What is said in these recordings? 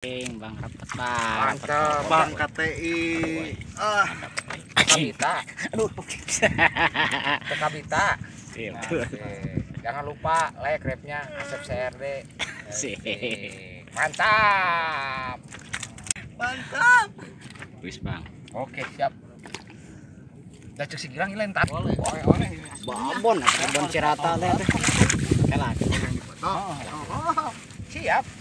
Bang rapet bang. Mantap Bang KTI. Ah. Kabita. Aduh. Kabita. Nah, jangan lupa like rapnya Asep CRD. Mantap. Mantap. Wis Bang. Oke, siap. Dah cek si Gilang ieu entar. Babon, babon Cirata teh. Kelak. Siap.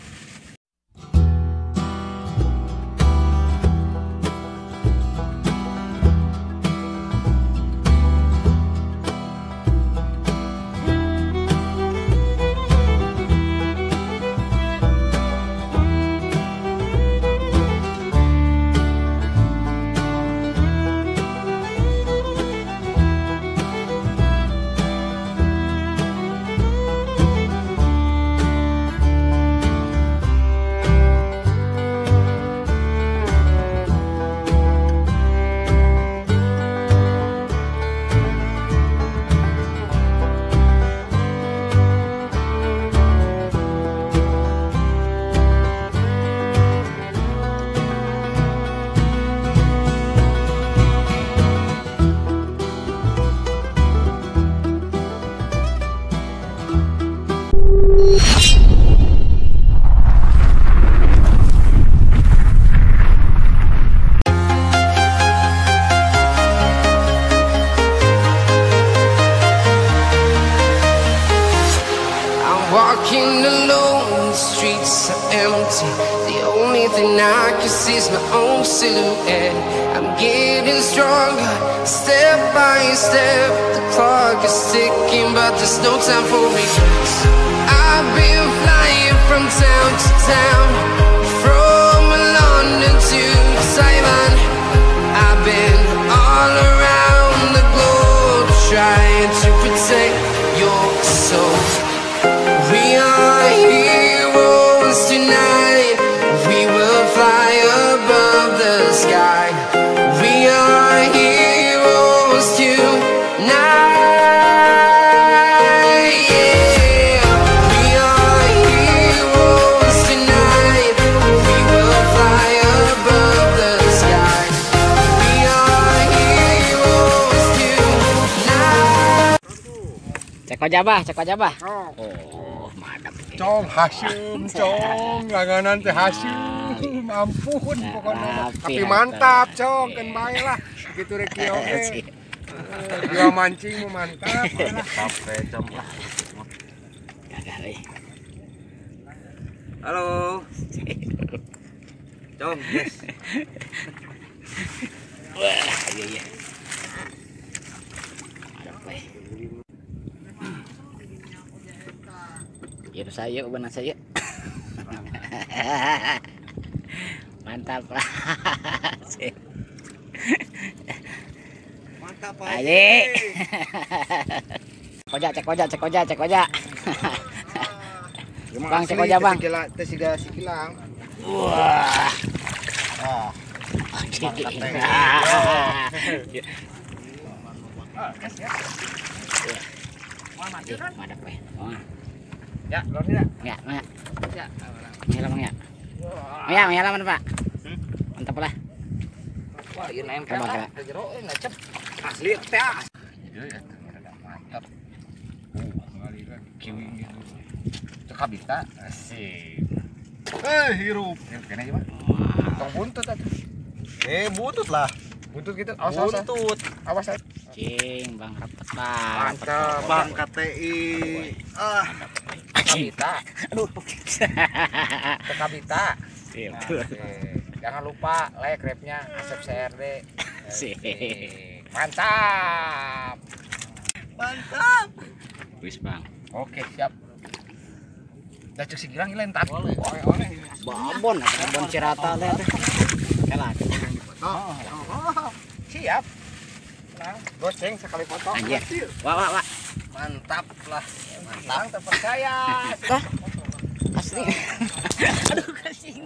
Walking alone, the streets are empty. The only thing I can see is my own silhouette. I'm getting stronger, step by step. The clock is ticking, but there's no time for regrets. I've been flying from town to town, from London to Taiwan. I've been all around the globe, trying to protect your soul. We are heroes tonight. We will fly above the sky. We are heroes tonight. Yeah. We are heroes tonight. We will fly above the sky. We are heroes tonight. Cek aja bah, cek aja bah. Oh. Cong haseum, cong langganan teh haseum, ampun pokoknya. Tapi mantap, cong, keun bae lah. Gitu rek kieu oge. Jiwa mancing mu mantap lah. Capek cong lah. Gagah euy. Halo. Cong, yes. Wah, iya iya. Ada euy. Ya saya benar saya. Mantap lah. Mantap Pak. Ayo. Koja cek koja cek koja cek koja. Bang cek koja bang. Teh siga sikilang. Wah. Ah. Mantap weh. Ya, lornya. Ya, ya. Ya. Ya, Bang ya. Ya, ya lah, Pak. Mantap lah. Wah, ieu nempel lah. Ke jero euy ngecep. Asli teh. Ieu ya, mantap. Ngaliran kiwi gitu. Cekabita. Asik. Eh, hirup. Hirup kene aja, Pak. Tong buntut atuh. Eh, buntut lah. Buntut gitu. Awas, awas. Buntut. Awas. Cing, Bang rapet bang. Mantap Bang KTI. Ah. Kabita. Aduh. Kabita. Nah, jangan lupa like rapnya Asep CRD. Mantap. Mantap. Wis Bang. Oke, siap. Dah cek si Gilang ieu entar. Babon, babon Cirata teh. Kelak. Siap. Goceng sekali foto. Anjir. Wah, wah, wah. Mantap lah. Mantap terpercaya. Hah? Asli. Aduh, kasih.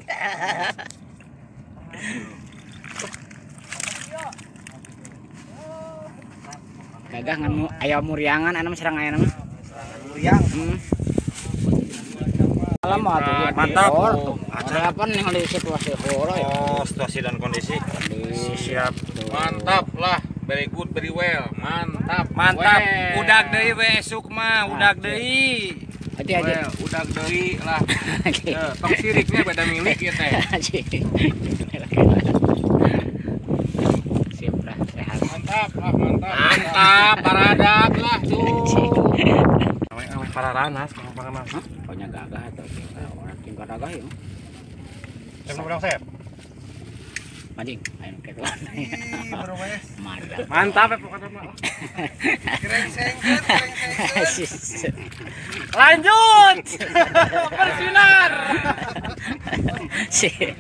Gagah ngan aya muriangan anu serang aya mah. Muriang. Lama tuh. Mantap. Apa nih situasi horor ya? Oh, situasi dan kondisi. Siap. Mantap lah. Very good, very well. Mantap. Mantap. Udag deui we esuk mah, udag deui. Hati-hati. Udag deui lah. Tong siriknya beda milik ya teh. Siap lah, sehat. Mantap lah, mantap. Mantap, paradak lah tuh. Awe pararanas, panganas. Pokoknya gagah atau orang tingkat gagah ya. Saya belum sep. Anjing, ayo keluar. Mantap. Mantap ya pokoknya mah. Grengsengkeun, grengsengkeun. Lanjut. Bersinar. Sip.